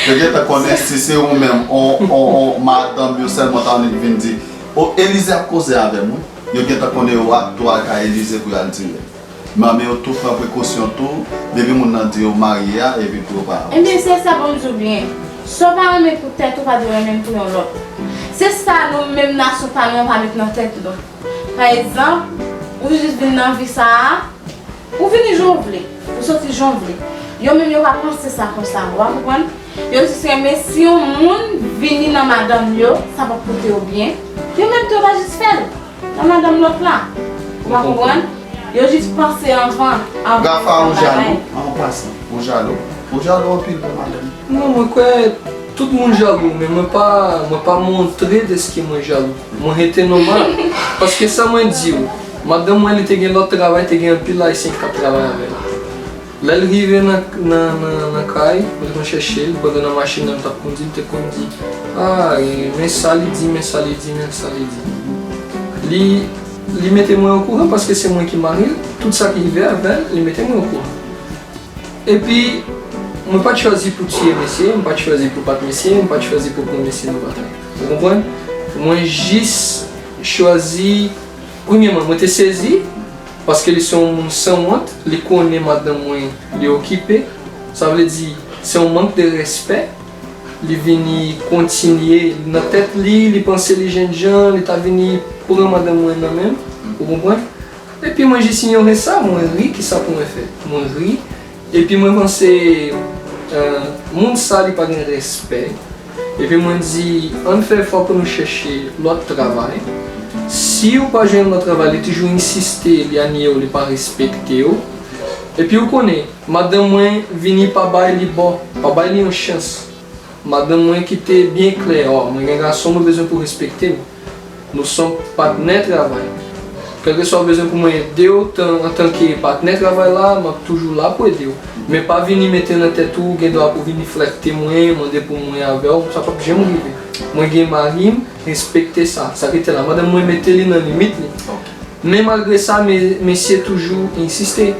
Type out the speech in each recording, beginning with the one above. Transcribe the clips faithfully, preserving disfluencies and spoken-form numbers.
Yo gentan konnen si se ou menm, on, on, on madanm yo sèlman ta annik vin di, o, Elize ap koze avè m, wi. Yo gentan konnen yo ap tou al kay Elize pou y al di l. Men yo tou pran prekosyon tou, depi moun nan di yo marye a, epi pou yo pa avanse. Ebyen, se sa, bon, m di w byen. Sa w pa renmen pou tèt ou, pa dwe renmen l pou yon lòt. Se sa nou menm nasyon pa nou an pa met nan tèt nou. Pa egzanp, ou jis vin nan vi sa a, ou vini jan w vle, ou soti jan w vle. Yo menm yo pa panse sa konsa, w ap konprann? Yo jis renmen si yon moun vini nan madanm yo, sa p ap pote yo byen. Yo menm tou yo pa jis fè l nan madanm lòt la. Ou pa konprann? Yo jis panse anvan, anvan Rafa, ou jalou? An pasan, ou jalou? Ou jalou anpil pou madanm? Non, mwen kwè tout moun jalou, men mwen pa, mwen pa montre dèske mwen jalou. Mwen rete nòmal. Paske sa mwen di w, madanm mwen, li te gen lòt travay, te gen anpil Ayisyen ki t ap travay avè l. Lè l rive nan, nan, nan, nan kay, mwen te konn chèche l, pandan nan machin nan, m t ap kondi, l te konn di, a, e, men sa li di, men sa li di, men sa li di. Li, li mete mwen okouran paske se mwen ki mari l, tout sa ki rive avè l, li mete mwen okouran. Epi, mwen pa t chwazi pou tiye mesye, mwen pa t chwazi pou bat mesye, mwen pa t chwazi pou pran mesye nan batay. Ou konprann? Mwen jis chwazi, premyèman, mwen te sezi, paske li se yon moun sanwont, li konnen madanm mwen, li okipe. Sa vle di, se yon mank de respè. Li vini kontinye, nan tèt li, li panse li jennjan, li ta vini pran madanm mwen nan men m, ou konprann? Epi mwen jis inyore sa, mwen ri, kisa pou mwen fè? Mwen ri, epi mwen panse, eh, moun sa li pa gen respè. Epi mwen di, ann fè efò pou nou chèche lòt travay. Si ou pa jwenn lòt travay, li toujou ensiste, li aniye w, li pa respekte w. Epi ou konnen, madanm mwen vini pa bay li bò, pa bay li yon chans. Madanm mwen kite byen klè, o, mwen gen gason, mwen bezwen pou respekte m. Nou se yon patnè travay. Kèlkeswa w bezwen pou mwen ede w tan, antanke patnè travay la, m ap toujou la pou ede w. Men pa vini mete nan tèt ou, gen dwa pou vini flète mwen, mande pou mwen avè w, sa p ap janm rive. Mwen gen mari m, respekte sa. Sa ki te la, madanm mwen mete li nan limit li. Men malgre sa, me-, mesye toujou ensiste.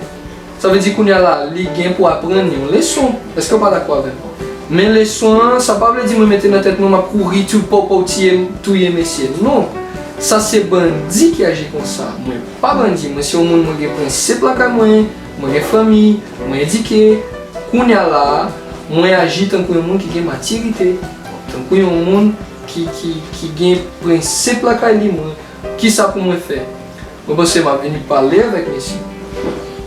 Sa vle di kounye a la, li gen pou aprann yon leson. Èske w pa dakò avè m? Men leson an, sa pa vle di mwen mete nan tèt mwen m ap kouri tou popo tiye, touye mesye. Non. Sa se bandi ki aji konsa. Mwen pa bandi, mwen se yon moun, mwen gen prensip lakay mwen, mwen gen fanmi, mwen edike. Kounye a la, mwen aji tankou yon moun ki gen matirite, tankou yon moun ki, ki, ki gen prensip lakay li. Mwen, kisa pou mwen fè? Mwen panse m ap vini pale avèk mesye.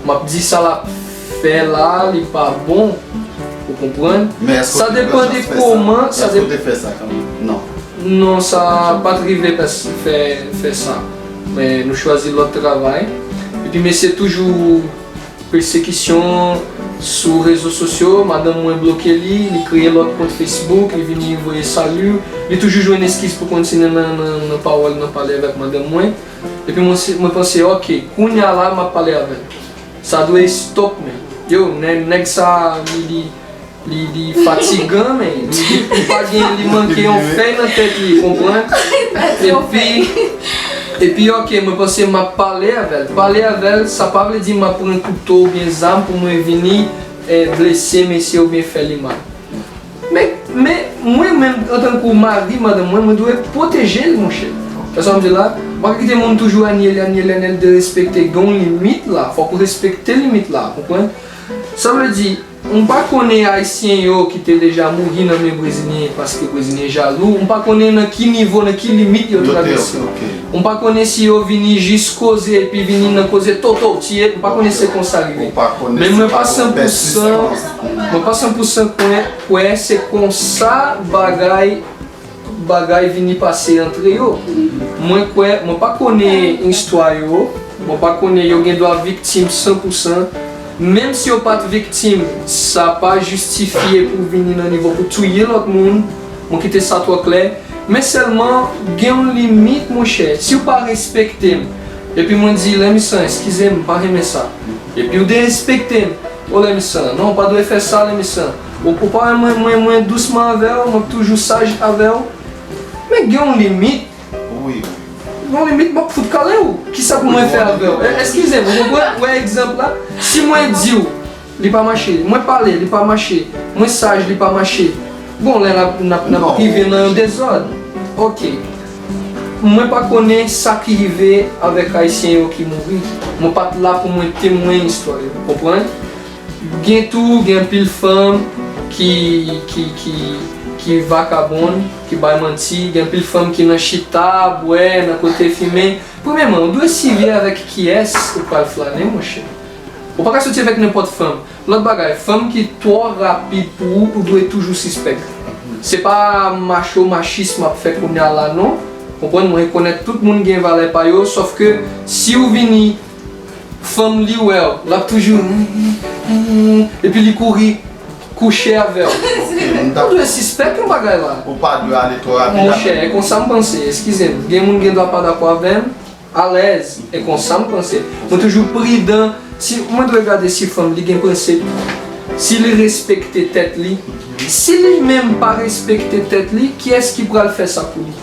M ap di sa l ap fè la, li pa bon. Ou konprann? Men èske w te pran chans fè sa? Sa depann de kòman, sa depann. Èske w te fè sa kanmenm? Non. Non, sa pa t rive fè, fè, fè sa. Men nou chwazi lòt travay. Epi mesye toujou pesekisyon sou rezo sosyo, madanm mwen bloke li, li kreye lòt kont Facebook, li vini voye sali, li toujou jwenn eskiz pou kontinye nan, nan, nan pawòl, nan pale avèk madanm mwen. Epi mwen, se- mwen panse, ok, kounye a la, m ap pale avè l. Sa dwe stop, men. Yo, nèg, nèg sa, li, li, li, li fatigan, men. Li, li, li pa gen, li manke yon fèy nan tèt li, konprann? Epi, epi, ok, mwen panse m ap pale avè l. Pale avè l, sa pa vle di m ap pran kouto oubyen zam pou mwen vini, eh, blese mesye oubyen fè li mal. Men, men, mwen menm, antankou mari madanm mwen, mwen dwe pwoteje l, monchè. Wè sa m di la? M pa ka kite moun toujou aniye l, aniye l, aniye l, derespekte. Gen yon limit la, fòk ou respekte limit la, konprann? Sa vle di, m pa konnen Ayisyen yo ki te deja mouri nan men Brezilyen paske Brezilyen jalou, m pa konnen nan ki nivo, nan ki limit yo travèse. M pa konnen si yo vini jis koze epi vini nan koze toto tiye, m pa konnen se konsa rive. Men mwen pa san pou san, mwen pa san pou san kwè, kwè se konsa bagay, bagay vini pase antre yo. Mwen kwè, mwen pa konnen istwa yo, mwen pa konnen yo gen dwa viktim san pou san. Menm si yo pa t viktim, sa pa jistifye pou vini nan nivo pou touye lòt moun. Mwen kite sa twò klè. Men sèlman, gen yon limit, monchè. Si w pa respekte m, epi mwen di, Lèmisan, eskize m, m pa renmen sa. Epi w derespekte m. O, Lèmisan, non, w pa dwe fè sa, Lèmisan. Ou, ou pa wè mwen, mwen, mwen dousman avè w, mwen toujou saj avè w. Men gen yon limit. Wi, wi. Gen yon limit, m ap fout kale w. Kisa pou mwen fè avè w? E, eskize m, ou konprann? Ou wè egzanp la? Si mwen di w, li pa mache. Mwen pale, li pa mache. Mwen saj, li pa mache. Bon, lè n ap, n ap, n ap rive nan yon dezòd. Ok. Mwen pa konnen sa ki rive avèk Ayisyen yo ki mouri. Mwen pa t la pou mwen temwen istwa yo. Konprann? Gen tou, gen anpil fanm ki, ki, ki, ki vakabon, ki bay manti. Gen anpil fanm ki nan chita, bwè, nan kote fimen. Premyèman, ou dwe siveye avèk kiyès ou pral flane, monchè. Ou pa ka soti avèk nenpòt fanm. Lòt bagay, fanm ki twò rapid pou ou, ou dwe toujou sispèk. Se pa macho, machis m ap fè kounye a la, non. Konprann, mwen rekonèt tout moun gen valè pa yo, sòf ke si w vini, fanm li wè w, l ap toujou, epi li kouri kouche avè w. Ou dwe sispèk yon bagay la. Ou pa dwe ale twò rapid. Monchè, e konsa m panse, eskize m. Gen moun gen dwa pa dakò avè m, alèz, e konsa m panse. Mwen toujou pridan, si mwen dwe gade si fanm li gen prensip, si li respekte tèt li, si li menm pa respekte tèt li, kiyès ki pral fè sa pou li?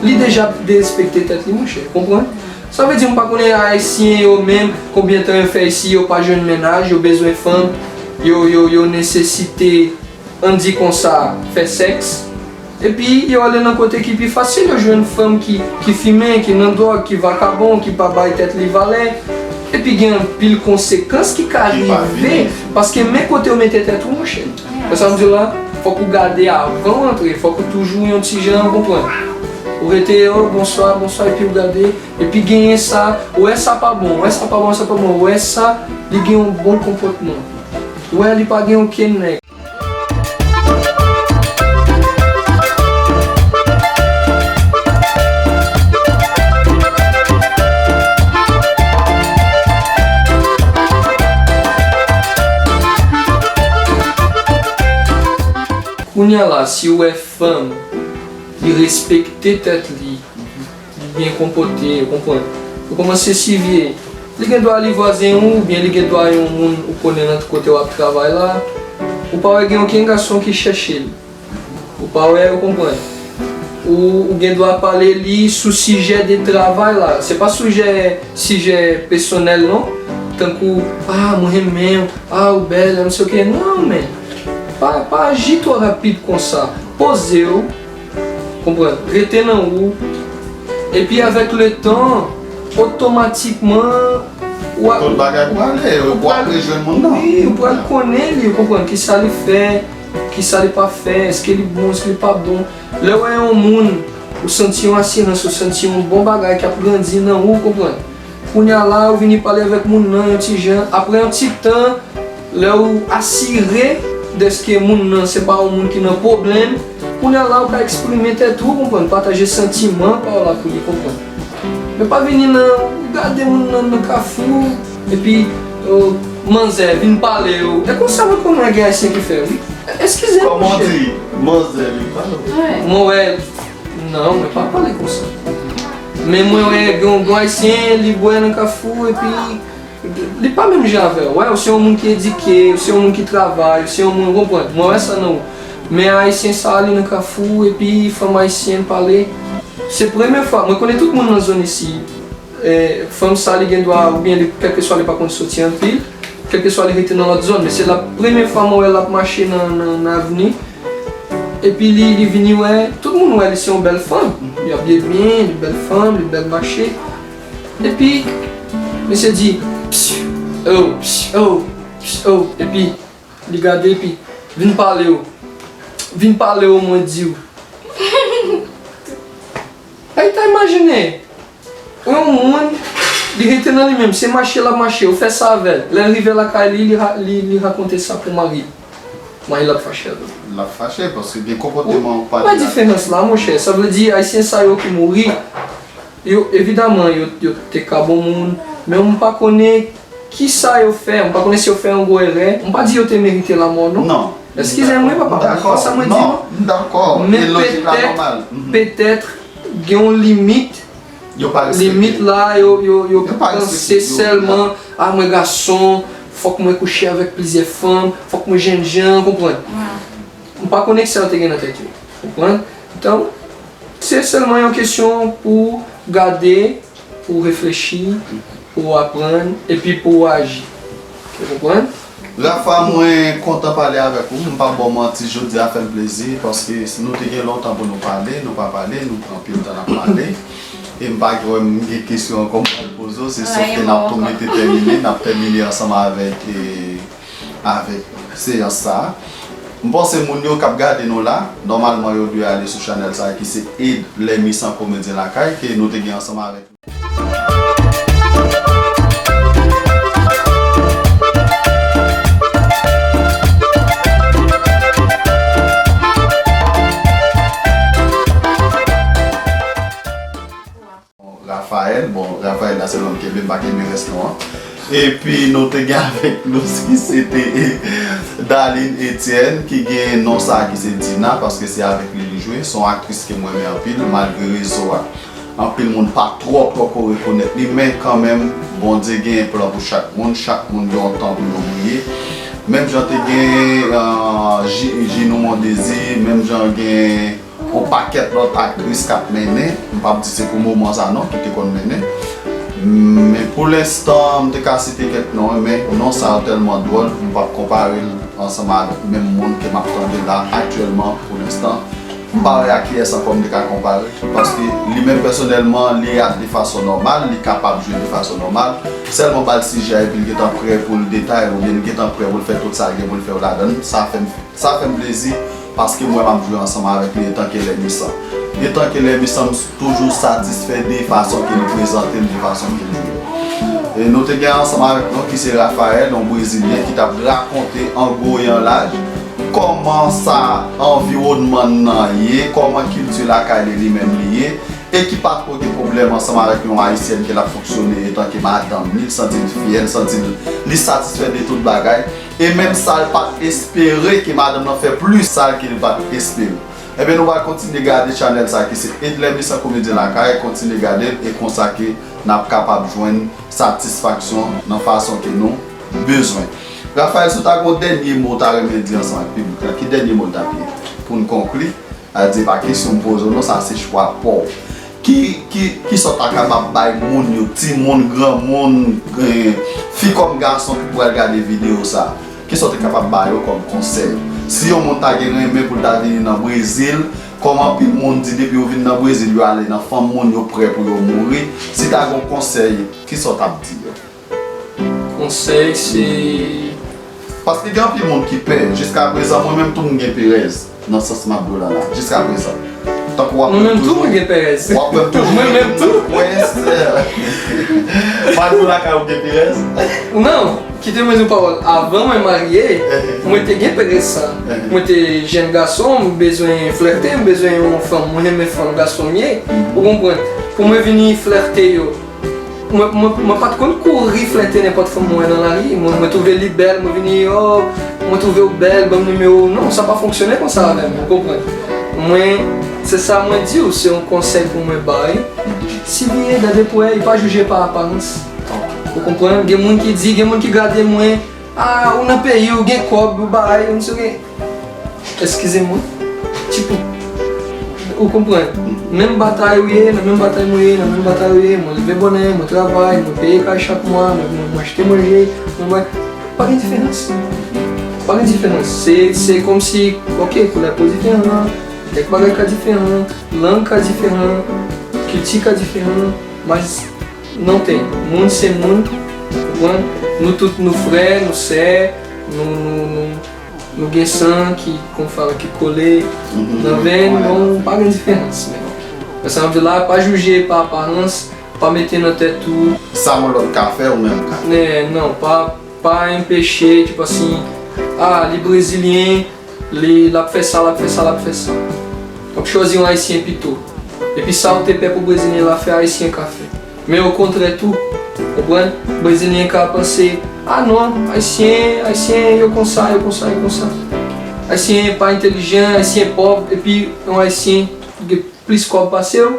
Li deja derespekte tèt li, monchè, konprann? Sa vle di, m pa konnen Ayisyen yo menm, konbyen tan yo fè isi, yo pa jwenn mennaj, yo bezwen fanm, yo, yo, yo nesesite, ann di konsa, fè sèks. Epi, yo ale nan kote ki pi fasil, yo jwenn fanm ki, ki fimen, ki nan dwòg, ki vakabon, ki pa bay tèt li valè. Epi gen anpil konsekans ki ka rive, paske men kote w mete tèt ou, monchè. Wè sa m di w la? Fòk ou gade avan w antre, fòk ou toujou yon ti jan konprann. Ou rete, oh, bonswa, bonswa, epi ou gade, epi genyen sa, ou wè sa pa bon, ou wè sa pa bon, sa pa bon, ou wè sa, li gen yon bon konpòtman. Ou wè, li pa gen okenn nèg. Kounye a la, si w wè fanm, li respekte tèt li, li byen konpòte, ou konprann? Ou kòmanse siveye. Li gen dwa li vwazen ou, oubyen li gen dwa yon moun ou konnen nan kote w ap travay la. Ou pa wè gen okenn gason ki chèche l. Ou pa wè, ou konprann? Ou, ou gen dwa pale li sou sijè de travay la. Se pa sijè, sijè pèsonèl non. Tankou, ah, mwen renmen w, ah, ou bèl, m se oke. Non, men. Pa, pa aji twò rapid konsa. Poze w, konprann, rete nan ou. Epi avèk letan, otomatikman, w a, tout bagay prale, ou pral rejwenn moun nan. Wi, ou pral konnen li, ou konprann, kisa li fè, kisa li pa fè, èske li bon, èske li pa bon. Lè w wè yon moun, ou santi yon asirans, ou santi yon bon bagay k ap grandi nan ou, ou konprann. Kounye a la, ou vini pale avèk moun nan yon ti jan. Apre yon ti tan, lè ou asire dèske moun nan se pa yon moun ki nan pwoblèm, kounye a la, ou ka eksprime tèt ou, konprann, pataje santiman pa w la pou li, konprann. Men pa vini nan, ou gade moun nan nan kafou, epi, oh, manzè vin pale w. E konsa mwen konnen gen Ayisyen ki fè, wi. Eskize m, monchè. Kòman w di manzè vin pale w? Mwen wè, non, mwen pa pale konsa. Men mwen wè gen yon, gen yon Ayisyen, li bwè nan kafou, epi li pa menm jan avè w. Wè, ou se yon moun ki edike, ou se yon moun ki travay, ou se yon moun, ou konprann. Mwen wè sa nan ou. Men Ayisyen sa, li nan kafou, epi fanm ayisyèn pale. Se premye fwa, mwen konnen tout moun nan zòn isi. E, fanm sa, li gen dwa, oubyen li, kèlkeswa li pa konn soti anpil, kèlkeswa li rete nan lòt zòn, men se la premye fwa mwen wè l ap mache nan, nan, nan avni. Epi li, li vini wè, tout moun wè li se yon bèl fanm. Li abiye byen, li bèl fanm, li bèl mache. Epi, mesye di, psyo, oh, psyo, oh, psyo, oh. Epi, li gade, epi, vin pale w. Vin pale w, mwen di w. Ay, ta imajine, yon moun, li rete nan li menm, se mache l ap mache, ou fè sa avè l. Lè l rive lakay li, li, ra- li, li rakonte sa pou mari l. Mari l ap fache avè l. L ap fache, paske gen konpòteman ou pa. Wè diferans la, monchè. Sa vle di, Ayisyen sa yo ki mouri, yo, evidaman, yo, yo te ka bon moun, men m pa konnen kisa yo fè. M pa konnen si yo fè yon gwo erè. M pa di yo te merite lanmò, non. Non. Eskize m, wi, papa. M dakò. Pa sa mwen di, non. M dakò. Men petèt, petèt, gen yon limit. Yo pa respekte. Limit la, yo, yo, yo panse sèlman, a, mwen gason, fòk mwen kouche avèk plizyè fanm, fòk mwen jennjan, konprann? M pa konnen kisa yo te gen nan tèt yo, konprann? Donk, se sèlman yon kesyon pou gade, pou reflechi, pou aprann, epi pou aji. Ou konprann? Rafa, mwen kontan pale avèk ou. M p ap ba w manti, jodi a fè m plezi, paske nou te gen lontan pou nou pale, nou pa pale, nou pran anpil tan n ap pale. E m pa kwè m gen kesyon ankò m pral poze w, se sòf ke n ap tou mete tèmine, n ap tèmine ansanm avèk, e, avèk seyans sa a. M panse moun yo k ap gade nou la, nòmalman yo dwe ale sou chanèl sa a ki se Ed Lèmis an Komedyen Lakay, ke nou te gen ansanm avèk Raphaël. Bon, Raphaël la se non l kenbe, m pa kenbe rès non an. Epi nou te gen avèk nou ki se te Darline Etienne, ki gen non sa a ki se Dina, paske se avèk li li jwe. Se yon aktris ke m renmen anpil, malgre rezo a, anpil moun pa twò poko rekonèt li, men kanmenm, Bondye gen plan pou chak moun, chak moun gen yon tan pou yo briye. Menm jan te gen, euh, Ji-, Jinou Mondésir, menm jan gen yon pakèt lòt aktris k ap mennen, m p ap di se pou moman sa non, ki te konn mennen. Men pou lenstan, m te ka site kèk non, men non sa yo tèlman dwòl, m p ap konpare l ansanm avèk menm moun ke m ap tande la aktyèlman pou lenstan. M pa wè a kiyès ankò m te ka konpare, paske li menm pèsonèlman, li ap de fason nòmal, li kapab jwe de fason nòmal. Sèlman ba l sijè a epi l gentan prè pou l detaye, oubyen l gentan prè pou l fè tout sa l gen pou l fè yo ladan l, sa fè m, sa fè m plezi, paske m wè m ap jwe ansanm avèk li etanke Lèmis an. Etanke Lèmis an, m toujou satisfè de fason ke li prezante l, de fason ke l jwe. E nou te gen ansanm avèk nou ki se Raphaël, yon Brezilyen ki t ap rakonte an gwo e an laj kòman sa anviwònman nan ye, kòman kilti lakay li li menm li ye, e ki pa twò gen pwoblèm ansanm avèk yon Ayisyèn ke l ap fonksyone etanke madanm li, l santi l fyè, l santi l, li satisfè de tout bagay, e menm sa l pa t espere ke madanm nan fè plis sa ke l pa t espere. Ebyen, nou pral kontinye gade chanèl sa ki se Edlè Misan Komedyen Lakay, kontinye gade l, e konsa ke n ap kapab jwenn satisfaksyon nan fason ke nou bezwen. Raphaël, si w ta gen yon dènye mo w ta renmen di ansanm ak piblik la, ki dènye mo l t ap ye? Pou n konkli, a di pa kesyon m poze w non, sa se chwa pa w. Ki, ki, kisa w ta kapab bay moun yo, timoun, granmoun, eh, fi kòm gason ki pral gade videyo sa? Kisa w te kapab ba yo kòm konsèy? Si yon moun ta gen renmen pou l ta vini nan Brezil, kòm anpil moun di depi yo vin nan Brezil, yo ale nan fanm moun, yo prè pou yo mouri. Si ta gen yon konsèy, kisa w t ap di yo? Konsèy se... Paske gen anpil moun ki pè. Jiskaprezan, mwen menm tou m gen perèz nan sans m ap di w la la. Jiskaprezan. Tankou w ap wè m toujou. Mwen menm tou, mwen gen perèz. W ap wè m toujou. Mwen menm tou. Kwè, sè. Malgre w lakay ou gen perèz. Non, kite mwen di w pawòl. Avan mwen marye, mwen te gen perèz sa. Mwen te jèn gason, m bezwen flète, m bezwen yon fanm. Mwen renmen fanm, gason m ye. Ou konprann? Pou mwen vini flète yo, Mwen, mwen, mwen pa t konn kouri flète nenpòt fanm mwen wè nan lari. Mwen, mwen twouve li bèl, mwen vini, "Oh, mwen twouve w bèl, ban m nimewo w." Non, sa pa fonksyone konsa avè m, ou konprann? Mwen, se sa mwen di w, se yon konsèy pou mwen bay. Si vini, gade pou wè, e pa jije pa aparans. Ou konprann? Gen moun ki di, gen moun ki gade mwen, "Ah, ou nan peyi, ou gen kòb, ou bay, ou n sou gen." Eskize mwen. Ti pou. Ou konprann? Menm batay ou ye, nan menm batay mwen ye, nan menm batay ou ye, mwen leve bonè, mwen travay, mwen peye kay chak mwa, mwen, mwen, mwen achte manje, mwen, mwen, pa gen diferans. Pa gen diferans. Se, se kòmsi, oke, koulè po diferan, kèk bagay ka diferan, lang ka diferan, kilti ka diferan, mas non, te, moun se moun, ou konprann? Nou tout nou frè, nou sè, nou, nou, nou, nou gen san ki konfa, ki kole nan venn, bon, pa gen diferans, men. Sa m di la, pa jije pa aparans, pa mete nan tèt ou. Sa yon lòt ka fè, ou menm ka fè. Men, non, pa, pa enpeche, tipa si, ah, li brezilyen, li, l ap fè sa, l ap fè sa, l ap fè sa. W ap chwazi yon ayisyen pito. Epi sa ou te pè pou brezilyen la fè, ayisyen ka fè. Men okontrè tou, konprann? Brezilyen ka panse, ah non, ayisyen, ayisyen, yo konsa, yo konsa, yo konsa. Ayisyen pa entèlijan, ayisyen pòv, epi yon ayisyen ki gen plis kòb pase w,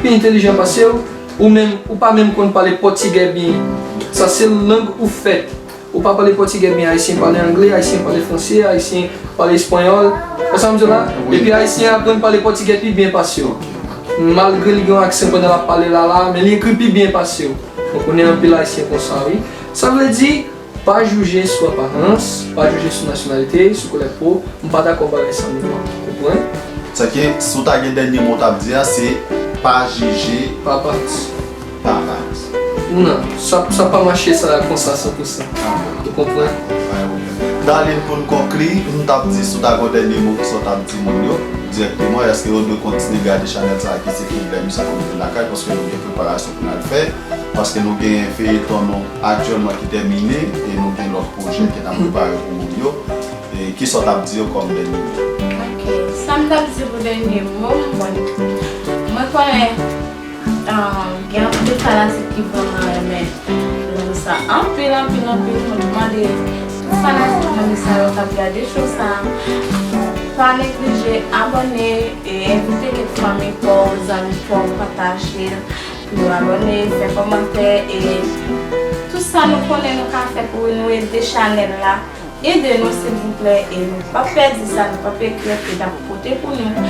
pi entèlijan pase w, ou menm, ou pa menm konn pale pòtigè byen. Sa se lang ou fèt. Ou pa pale pòtigè byen, ayisyen pale angle, ayisyen pale franse, ayisyen pale espanyòl. Wè sa m di w la? Wi. Epi ayisyen aprann pale pòtigè pi byen pase w. Malgre li gen yon aksan pandan l ap pale la la, men li ekri pi byen pase w. Mwen konnen anpil ayisyen konsa, wi. Sa vle di, Pa jije sou aparans, pa jije sou nasyonalite, sou koulè po. M pa dakò bagay sa menm non. Konprann? Sa ke, si w ta gen dènye mo w t ap di a, se pa jije. Pa aparans. Pa aparans. Non, sa, sa pa mache sa konsa san pou san. Ou konprann? Darline, pou n konkli, m t ap di si w ta gen dènye mo, kisa w t ap di moun yo dirèkteman, èske yo dwe kontinye gade chanèl sa a ki se Pwoblèm sa pou vin lakay, paske nou gen preparasyon pou n al fè, paske nou gen feyiton nou aktyèlman ki tèmine e nou gen lòt pwojè ke n ap prepare pou moun yo. E kisa w t ap di yo kòm dènye mo? Ok, sa m t ap di pou dènye mo m, bon, mwen konnen um, gen anpil fanatik ki vrèman renmen lanbi sa anpil, anpil, anpil. Mwen mande tout fanatik lanbi sa yo k ap gade show sa a, pa neglije abòne e envite kèk fanmi pa w, zanmi pa w, pataje l pou yo abòne, fè kòmantè e tout sa nou konnen nou ka fè pou nou ede chanèl la. Ede nou silvouplè e nou p ap pèdi sa, nou p ap regrèt e n ap pote pou nou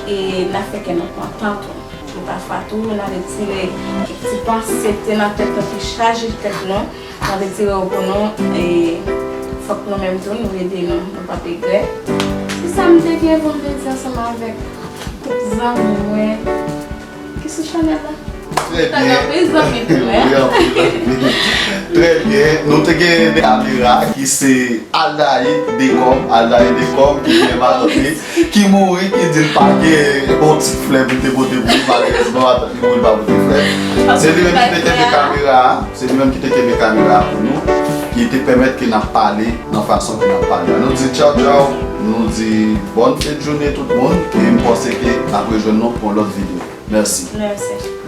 e n ap fè kè nou kontan tou. E pafwa tou n a retire kèk ti panse ki te nan tèt nou ki chaje tèt nou, n a retire yo pou nou e fòk nou menm tou nou ede nou, nou p ap regrèt. Se sa m te gen pou m te di ansanm avèk tout zanmi mwen ki sou chanèl la. Trè byen. Trè byen. Nou te gen de kamera ki se Aldaïde Decom, Aldaïde Decom ki gen matant li ki mouri, ki di l pa gen yon ti flè pou l te pote pou li, malerezman matant li mouri, li pa pote flè. Se li menm ki te kenbe kamera a, se li menm ki te kenbe kamera a pou nou, ki te pèmèt ke n ap pale nan fason ke n ap pale a. Nou di tchaw tchaw, nou di bòn fen de jounen tout moun, e m panse ke n ap rejwenn nou pou yon lòt videyo. Mèsi. Mèsi.